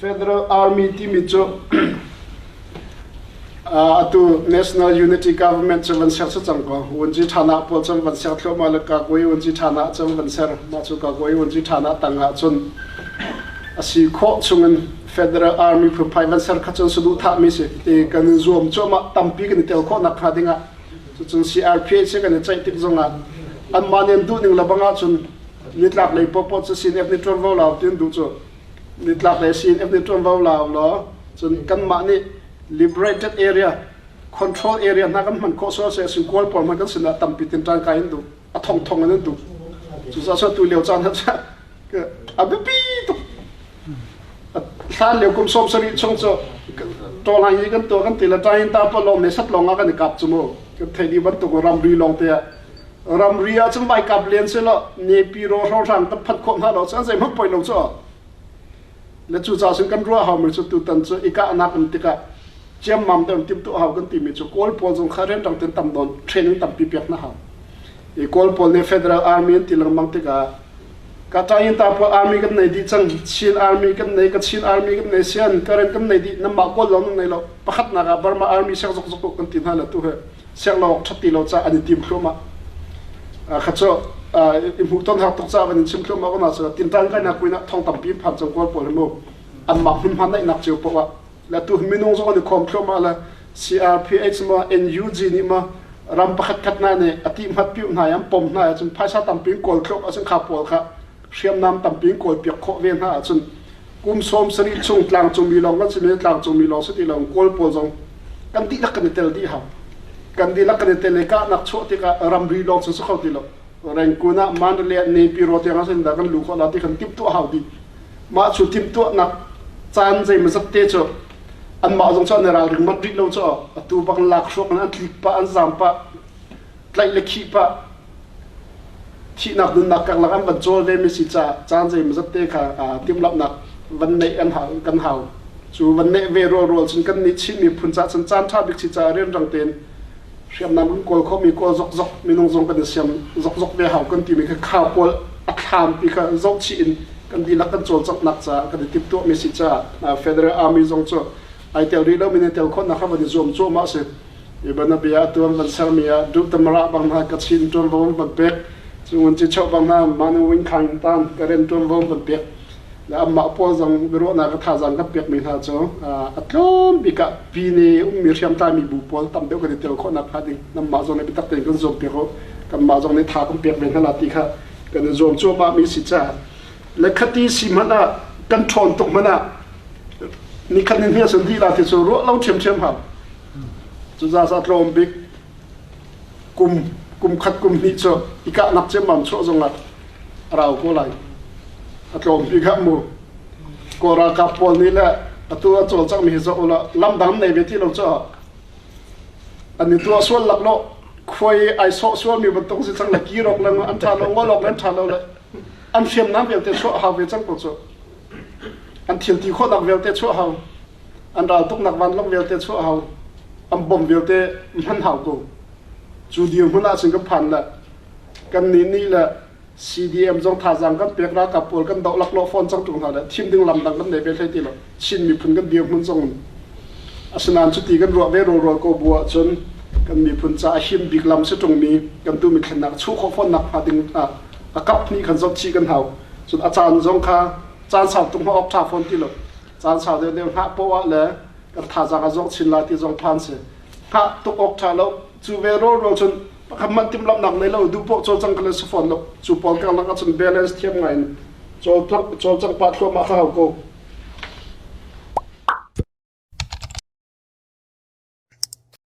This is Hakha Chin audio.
Federal Army timi cu atu National Unity Government cu van ser cang ko. Wunci ṭhana pawl cu van ser thluahmah le Kakuai wunci ṭhana cu van ser. Mah cu Kakuai wunci ṭhana tang ah cun a si khawh chungin Federal Army phunphai van ser kha cun saduhthah mi si. Ti kan i zuam cuahmah, tampi kan i tel khawh nak hnga dingah. Cucun CRPH kan i ceih tik zongah anmah nih an duh ning le bang ahcun nitlak lei paohpaoh cu CNF nih ṭuanvo lau ti an duh cu nitlak lei CNF nih ṭuanvo lau law cun kanmah nih liberated area, control area hna kan hman khawh sual se sin Kawl pawl hmanh kan sinah tampi tin ṭangkai an duh, a thongthong in an duh. Cucaah tu lio caan ah a biapi tuk. Hlan lio kum 70 chung cu tawlai hi kan tuah kan ti le tain ta pa lawng ne sat lawng ah kan i kap cu mu. Kan thei di bantuk ramri lawng te ah ramri ah cun vai kap len se lo nepi ro hro hrang kan phat khawh hna lo cu an zei hmanh poi lo cu. Le cu ca sin kan ruah hau mi cu tutan cu i kahnak um tikah ciammam te um tim tu hau kan ti mi cu Kawl pawl zong kha rianrang ten tam nawn training tampi pek na hau. I Kawl pawl nih Federal Army an ti lengmang tikah ka ṭayin ta pawl army kan nei dih cang. Chin Army kan nei, Kachin Army kan nei, Sian Karen kan nei dih. Namah Kawl lawng nan nei lo. Pakhatnak ah Burma Army siak zokzok kan ti hna le tu he siak lo awk ṭhat ti lo ca an i tim thluahmah. Kha cu i hmuh ton har tuk ca van in chim thluahmah ko na cu tinṭan kai nak kuin ah thong tampi phan cang Kawl pawl hi mu anmah hmunhma naihnak cio paoh ah. Le tu minung zong an i khawm thluahmah le CRPH ma NUG nih ma ram pakhat khat hna nih a ti hmat piu hna i an pom hna ahcun phaisa tampi in kawl thluak ahcun kha pawl kha hriamnam tampi in kawl piak khawh ve hna ahcun kum 70 chung tlangcungmi lawng kan simi, tlangcungmi lawng si ti lo, Kawl pawl zong kan dihlak kan i tel dih hau. Kan dihlak kan i tel i kahnak chuah tikah ramri lawng cun si kho ti lo. Rangoon ah, Mandalay ah, Naypyidaw tiang ah sin dah kan lu khawh la ti kan timhtuah hau dih. Mah cu timhtuahnak caan zeimawzat te cu anmah zong cu an i ralring mat rih lo cu. Atu bak lak hruak in an tlik pah, an zaam pah, tlaih le khih pah, thihnak nunnak karlak an van cawl ve mi si caah caan zeimawzat te kha timhlamhnak van neih an hau, kan hau. Cu van neih ve rualrual cun kan nih Chin miphun caah cun caan ṭha bik si caah rianrang tein hriamnam kan kawl khawhmi kawl zokzok, minung zong kan i siam zokzok ve hau kan timi kha kha pawl a thlam ti kha zohchih in kan dihlak kan cawlcanghnak caah kan i timhtuahmi si caah Federal Army zong cu ai tel rih lo mi nih tel khawhnak kha van i zuam cuahmah si. I banabia a tuan van sermi ah duh tamara bang hna Kachin ṭuanvo van pek, cungun ci cheuh bang hna Manu Wing Khang Tan Karen ṭuanvo van pek le anmah pawl zong biaruahnak a thazaang kan pekmi hna cu a tlawm bik ah pine ummi hriamtlaimi bu pawl tam deuh kan i tel khawhnak hnga ding nanmah zong nih biatak tein kan zuam piak u, kanmah zong nih tha kan pek ve hna la ti kha kan i zuam cuahmah mi si caah. Le khati si hmanh ah, kan ṭhawn tuk hmanh ah, nikhat ni hnih sun dih la ti cu ruah lo ṭhiamṭhiam hau. Cucaah tlawm bik kum kum khat kum hnih cu i kahnak ciammam chuah zongah a rau ko lai. A tlawm bik ah mu Kawl ralkap pawl nih le atu a cawlcanghmi hi zoh ulaw lamdang nei ve ti lo cu an i tuah sual laklawh, khuai ai sawh sualmi bantuk si cang le kirok le an ṭha lo, ngol awk le an ṭha lo le an hriamnam vialte chuah hau ve cang ko cu. An thil ti khawhnak vialte chuah hau. An raltuknak vanlawng vialte chuah hau. An bom vialte hman hau ko. Cu dirhmun ahcun kan phan le kan nih nih le CDM zong thazaang kan pek, ralkap pawl kan doh laklawh fawn cang ṭung hna le thim ding lam dang kan nei ve hlei ti lo. Chin miphun kan dirhmun zong in. Asinain cuti kan ruah ve rualrual ko bu ahcun kan miphun ca a him bik lam si ṭungmi kan duhmi thlennak chuh khawh fawnnak hnga ding ah a kap hnih khan zoh chih kan hau. Cun a caan zong kha caan sau tuk hmah awk ṭha fawn ti lo. Caan sau deuhdeuh hngah poah le kan thazaang a zor chin lai ti zong phan si. Hngah tuk awk ṭha lo. Cu ve rualrual cun pakhat hmanh timhlamhnak nei lo, duh poh cawlcang kan si fawn lo. Cu pawl karlak ahcun balance thiam ngai in cawlcang pah thluahmah kha hau ko.